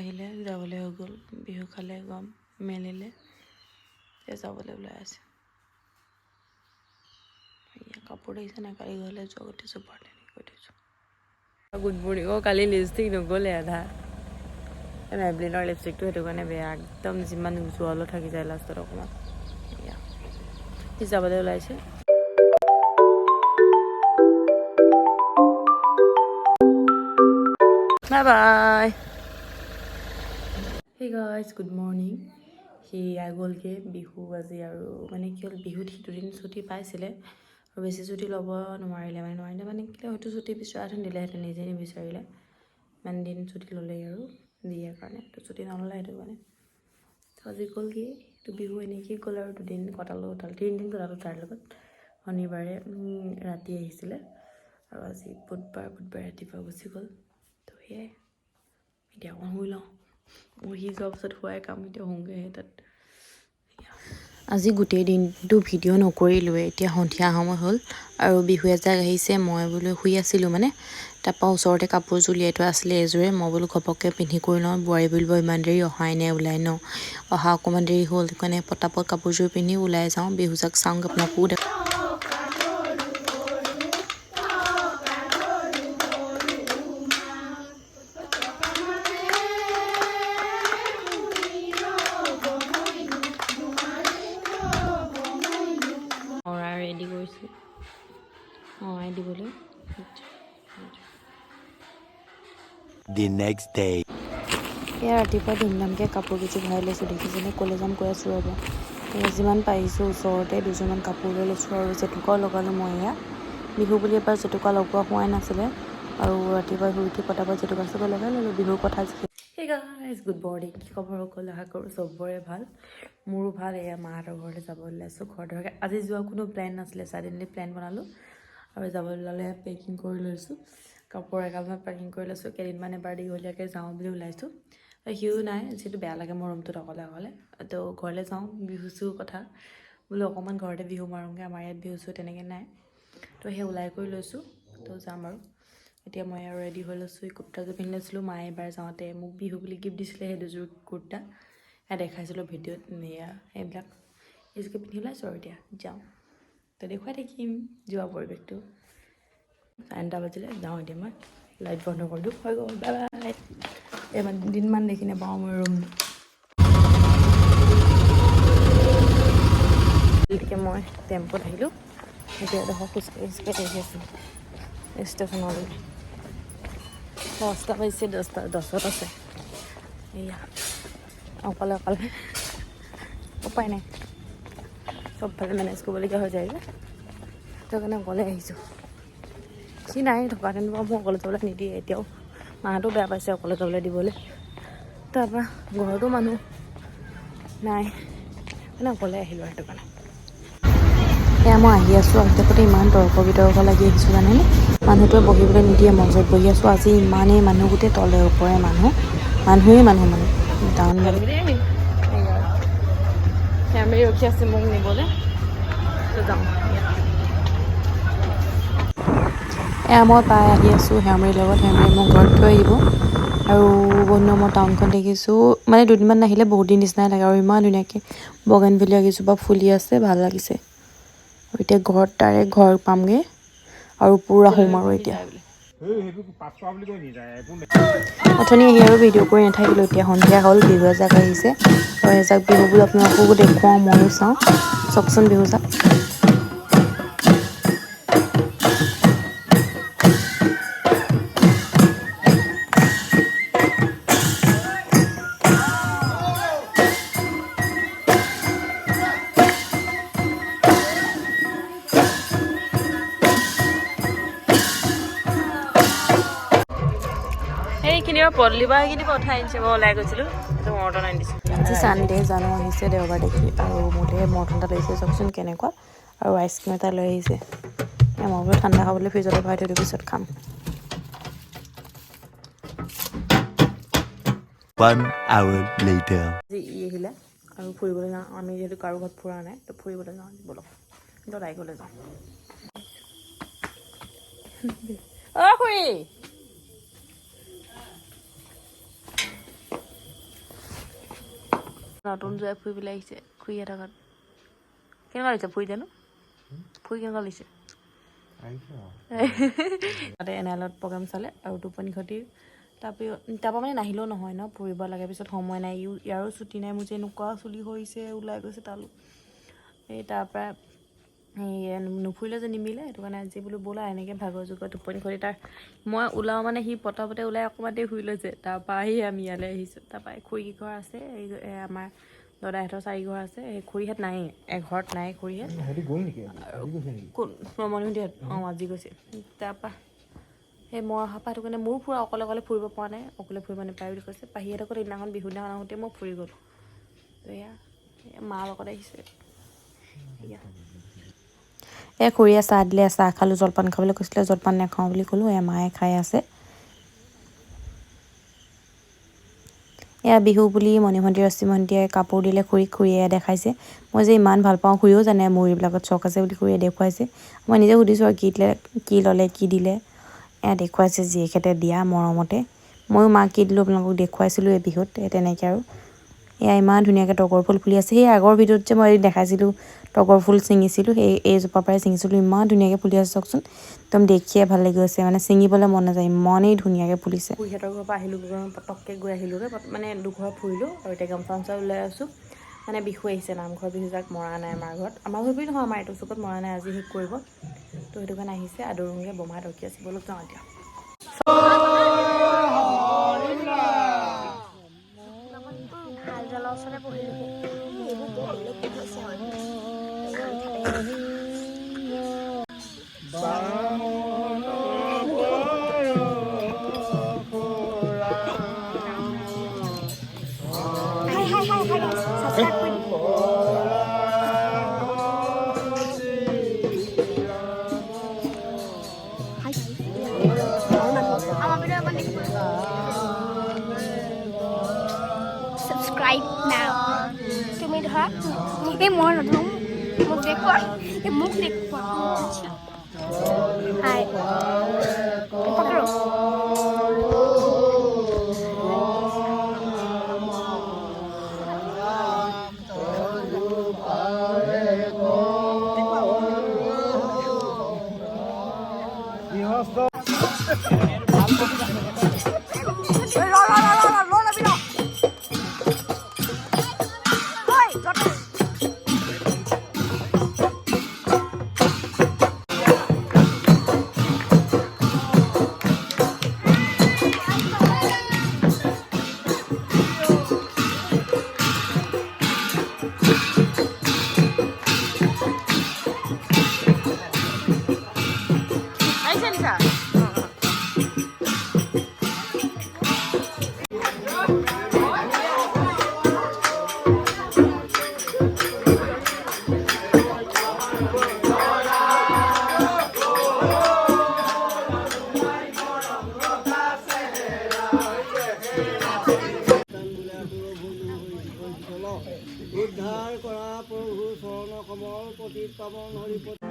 আহিলে, যাবলৈ হৈ গ'ল। বিহু খালে, গম মেলিলে, এতিয়া যাবলৈ ওলাই আছে। এয়া কাপোৰ দেখিছে নাই, কালি ঘৰলৈ যোৱা গোটেই চুপাৰ তেনেকৈ কৰি থৈছোঁ। Good morning. অ' কালি লিপষ্টিক নগ'লে আধা। মেবলিনৰ লিপষ্টিকটো সেইটো কাৰণে বেয়া, একদম যিমান যোৱালো থাকি যায় লাষ্টত অকণমান। এয়া সি যাবলৈ ওলাইছে। Bye bye. Hey guys, good morning. সি গ'লগৈ বিহু আজি। আৰু মানে কি হ'ল, বিহুত সি দুদিন ছুটি পাইছিলে আৰু বেছি ছুটি ল'ব নোৱাৰিলে। মানে নোৱাৰিলে মানে কি, হয়তো ছুটি বিচৰাহেঁতেন দিলেহেঁতেন, নিজে নিবিচাৰিলে। ইমান দিন ছুটি ল'লেই আৰু দিয়াৰ কাৰণে তো ছুটি নল'লে, সেইটো কাৰণে তো আজি গ'লগৈ। তো বিহু এনেকেই গ'ল আৰু দুদিন কটালোঁ তাৰ, 3 দিন কটালোঁ তাৰ লগত। শনিবাৰে ৰাতি আহিছিলে আৰু আজি বুধবাৰ, বুধবাৰে ৰাতিপুৱা গুচি গ'ল। তো সেয়াই, এতিয়া অকণ শুই লওঁ। মোৰ সি যোৱাৰ পাছত শোৱাই কাম, এতিয়া শুওঁগৈহে তাত। আজি গোটেই দিনটো ভিডিঅ' নকৰিলোৱে। এতিয়া সন্ধিয়া সময় হ'ল আৰু বিহু এজাক আহিছে। মই বোলো শুই আছিলোঁ মানে, তাৰপৰা ওচৰতে কাপোৰযোৰ উলিয়াই থোৱা আছিলে এযোৰে। মই বোলো ঘপককৈ পিন্ধি কৰি লওঁ, বোৱাৰী বুলিব ইমান দেৰি অহাই নাই ওলাই ন। অহা অকণমান দেৰি হ'ল, সেইকাৰণে পটাপট কাপোৰযোৰ পিন্ধি ওলাই যাওঁ, বিহুজাক চাওঁগৈ, আপোনাকো শৰাই ৰেডি কৰিছোঁ শৰাই দিবলৈ। The next day. এয়া ৰাতিপুৱা ধুমধামকৈ কাপোৰ কেইযোৰ ভৰাই লৈছোঁ, দেখিছেনে? ক'লৈ যাম কৈ আছোঁ, ৰ'ব। এয়া যিমান পাৰিছোঁ ওচৰতে দুযোৰমান কাপোৰ লৈ লৈছোঁ আৰু জেতুকাও লগালোঁ মই। এয়া বিহু বুলি এবাৰ জেতুকা লগোৱা হোৱাই নাছিলে আৰু ৰাতিপুৱা শুই উঠি পটাপট জেতুকা চেতুকা লগাই ল'লোঁ, বিহুৰ কথা যিহেতু। Hey guys, good morning. কি খবৰ সকলো? আশা কৰোঁ চবৰে ভাল, মোৰো ভাল। এয়া মাহঁতৰ ঘৰলৈ যাব ওলাইছোঁ। ঘৰ ধৰক আজি যোৱা কোনো প্লেন নাছিলে, ছাডেনলি প্লেন বনালোঁ আৰু যাব ওলালে। পেকিং কৰি লৈছোঁ, কাপোৰ এগালমান পেকিং কৰি লৈছোঁ। কেইদিনমান এবাৰ দীঘলীয়াকৈ যাওঁ বুলি ওলাইছোঁ। সিও নাই যিহেতু বেয়া লাগে মোৰ ৰুমটোত অকলে অকলে। তো ঘৰলৈ যাওঁ, বিহু চিহু কথা বোলো অকণমান ঘৰতে বিহু মাৰোঁগৈ। আমাৰ ইয়াত বিহু চিহু তেনেকৈ নাই। তো সেই ওলাই কৰি লৈছোঁ, তো যাম আৰু এতিয়া। মই আৰু ৰেডি হৈ লৈছোঁ। এই কুৰ্তাযোৰ পিন্ধি লৈছিলোঁ। মায়ে এবাৰ যাওঁতে মোক বিহু বুলি গিফ্ট দিছিলে সেই দুযোৰ কুৰ্তা, সেয়া দেখাইছিলোঁ ভিডিঅ'ত। এয়া সেইবিলাক এইযোৰকে পিন্ধি ওলাইছোঁ আৰু এতিয়া যাওঁ। তো দেখুৱাই থাকিম যোৱা পৰিৱেশটো। 9:30 বাজিলে, যাওঁ এতিয়া মই। লাইট বন্ধ কৰি দিওঁ, হৈ গ'ল। Bye bye. ইমান দিনমান দেখি নাপাওঁ মই ৰুমটো। গতিকে মই টেম্পত আহিলোঁ। এতিয়া এডোখৰ খোজকাঢ়ি খোজকাঢ়ি আহি আছোঁ ষ্টেচনলৈ। 10টা বাজিছে, 10টা 10ত আছে। এয়া অকলে অকলে, উপায় নাই, চবফালে মেনেজ কৰিবলগীয়া হৈ যায় যে, সেইটো কাৰণে অকলে আহিছোঁ। সি নাই থকাহেঁতেন বাৰু মোক অকলে যাবলৈ নিদিয়ে। এতিয়াও মাহঁতো বেয়া পাইছে অকলে যাবলৈ দিবলৈ। তাৰপৰা ঘৰতো মানুহ নাই, মানে অকলে আহিলোঁ আৰু সেইটো কাৰণে। এয়া মই আহি আছোঁ, আহি থাকোঁতে ইমান তৰ্ক বিতৰ্ক লাগি আহিছোঁ জানেনে? মানুহটোৱে বহিবলৈ নিদিয়ে, মই য'ত বহি আছোঁ। আজি ইমানেই মানুহ, গোটেই তলে ওপৰে মানুহ, মানুহেই মানুহ, মানে টাউন। ফেমিলি ৰখি আছে মোক নিবলৈ, যাওঁ। এয়া মই পাই আহি আছোঁ হেমৰীৰ লগত। হেমৰী মোক ঘৰত থৈ আহিব। আৰু বন্ধু, মই টাউনখন দেখিছোঁ, মানে দুদিনমান নাহিলে বহুত দিন নিচিনাই লাগে। আৰু ইমান ধুনীয়াকৈ বগেনভেলিয়া কেইজোপা ফুলি আছে, ভাল লাগিছে। আৰু এতিয়া ঘৰত ডাইৰেক্ট ঘৰ পামগৈ আৰু পূৰা শুম আৰু এতিয়া। অথনি আহি আৰু ভিডিঅ' কৰি নাথাকিলোঁ। এতিয়া সন্ধিয়া হ'ল, বিহু এজাক আহিছে আৰু এজাক বিহু বুলি আপোনালোককো দেখুৱাওঁ, ময়ো চাওঁ। চাওকচোন বিহু জাক। সেইখিনি পদূলিৰ পৰা সেইখিনি পৰা উঠাই আনিছে। মই ওলাই গৈছিলোঁ, সেইটো মৰ্টন আনি দিছোঁ। আজি ছানডে, জানো আহিছে দেওবাৰ দেখি আৰু মোলৈ মৰ্টন এটা লৈছে, চাওকচোন কেনেকুৱা। আৰু আইচক্ৰীম এটা লৈ আহিছে। মই বোলো ঠাণ্ডা খাবলৈ ফ্ৰিজতে ভৰাই থৈ দিওঁ, পিছত খাম। One hour later. আজি ই আহিলে আৰু ফুৰিবলৈ যাওঁ। আমি যিহেতু কাৰো ঘৰত ফুৰা নাই, তো ফুৰিবলৈ যাওঁ আজি, ব'লক। কিন্তু ঘৰলৈ যাওঁ। অ' খুৰী। নতুন জোৱাই ফুৰিবলৈ আহিছে খুৰীহঁতৰ ঘৰত। কেনেকুৱা লাগিছে ফুৰি জানো? ফুৰি কেনেকুৱা লাগিছে? তাতে এনাইলত প্ৰগ্ৰেম চালে আৰু টোপনি খতি। তাৰপৰা মানে নাহিলেও নহয় ন, ফুৰিব লাগে, পিছত সময় নাই। ইয়াৰো ছুটি নাই। মোৰ যে এনেকুৱা চুলি সৰিছে, ওলাই গৈছে তালো। এই তাৰপৰা এই নুফুৰিলে যে নিমিলে, সেইটো কাৰণে আজি বোলো ব'লা। এনেকৈ ভাগৰ যুগৰ টোপনি খতি তাৰ মই ওলাওঁ মানে সি পটাপটে ওলাই অকণমান দেৰি শুই লৈছে। তাৰপৰা আহি আমি ইয়ালৈ আহিছোঁ। তাৰপৰা খুৰী ঘৰ আছে, এই আমাৰ দাদাহঁতৰ চাৰি ঘৰ আছে। এই খুৰীহঁত নায়েই, এঘৰত নাই খুৰীহঁত। কোন ৰমণীহঁত? অঁ, আজি গৈছে। তাৰপৰা সেই মই অহাৰ পৰা সেইটো কাৰণে মোৰো ফুৰা অকলে অকলে ফুৰিব পৰা নাই, অকলে ফুৰিব নাপায় বুলি কৈছে। পাহীহঁতৰ ঘৰত সেইদিনাখন বিহু দিনাখন আহোঁতে মই ফুৰি গ'লোঁ। তো এয়া মাৰ লগত আহিছে। এয়া এই খুৰীয়ে চাহ দিলে, চাহ খালোঁ। জলপান খাবলৈ কৈছিলে, জলপান নাখাওঁ বুলি ক'লোঁ। এয়া মায়ে খাই আছে। এয়া বিহু বুলি মণি ভণ্টি, ৰশ্মি ভণ্টিয়ে কাপোৰ দিলে খুৰীক, খুৰীয়ে দেখাইছে। মই যে ইমান ভাল পাওঁ, খুৰীও জানে মোৰ এইবিলাকত চখ আছে বুলি, খুৰীয়ে দেখুৱাইছে। মই নিজে সুধিছোঁ আৰু কি দিলে, কি ল'লে, কি দিলে। এয়া দেখুৱাইছে জীয়েকহঁতে দিয়া মৰমতে। ময়ো মাক কি দিলোঁ আপোনালোকক দেখুৱাইছিলোঁ এই বিহুত। এই তেনেকৈ আৰু এয়া ইমান ধুনীয়াকৈ তগৰ ফুল ফুলি আছে। সেই আগৰ ভিডিঅ'ত যে মই দেখাইছিলোঁ তগৰ ফুল ছিঙিছিলোঁ, সেই এইজোপাৰ পৰাই ছিঙিছিলোঁ। ইমান ধুনীয়াকৈ ফুলি আছে, চাওকচোন, একদম দেখিয়ে ভাল লাগি গৈছে। মানে ছিঙিবলৈ মন নাযায়, ইমানেই ধুনীয়াকৈ ফুলিছে। খুৰীহঁতৰ ঘৰৰ পৰা আহিলোঁগৈ, পটককৈ গৈ আহিলোঁগৈ। মানে দুঘৰ ফুৰিলোঁ আৰু এতিয়া গামোচা গামোচা ওলাই আছোঁ। মানে বিহু আহিছে, নামঘৰ বিহু যাক মৰা নাই আমাৰ ঘৰত। আমাৰ ঘৰ বুলি নহয়, আমাৰ এইটো চুকত মৰা নাই, আজি শেষ কৰিব। তো সেইটো কাৰণে আহিছে, আদৰোংগৈ। বমা ৰখি আছে, ব'লক যাওঁ এতিয়া। হালজালৰ ওচৰতে বহিলোহি। এইবোৰ বৰ বেলেগ হৈছে আৰু। Hi hi hi hi guys, subscribe কৰি দিব। হাই, আমাৰ ভিডিঅ' অকণ দেখিব। ছাবস্ক্ৰাইব নাও। তুমি ধৰা। এই মই নধৰোঁ, মোক দেখুওৱা। এই মোক দেখুওৱা। আচ্ছা, হাই, পকৰো। উদ্ধাৰ কৰা প্ৰভু চৰণ কমল, পতিত পাৱন হৰি।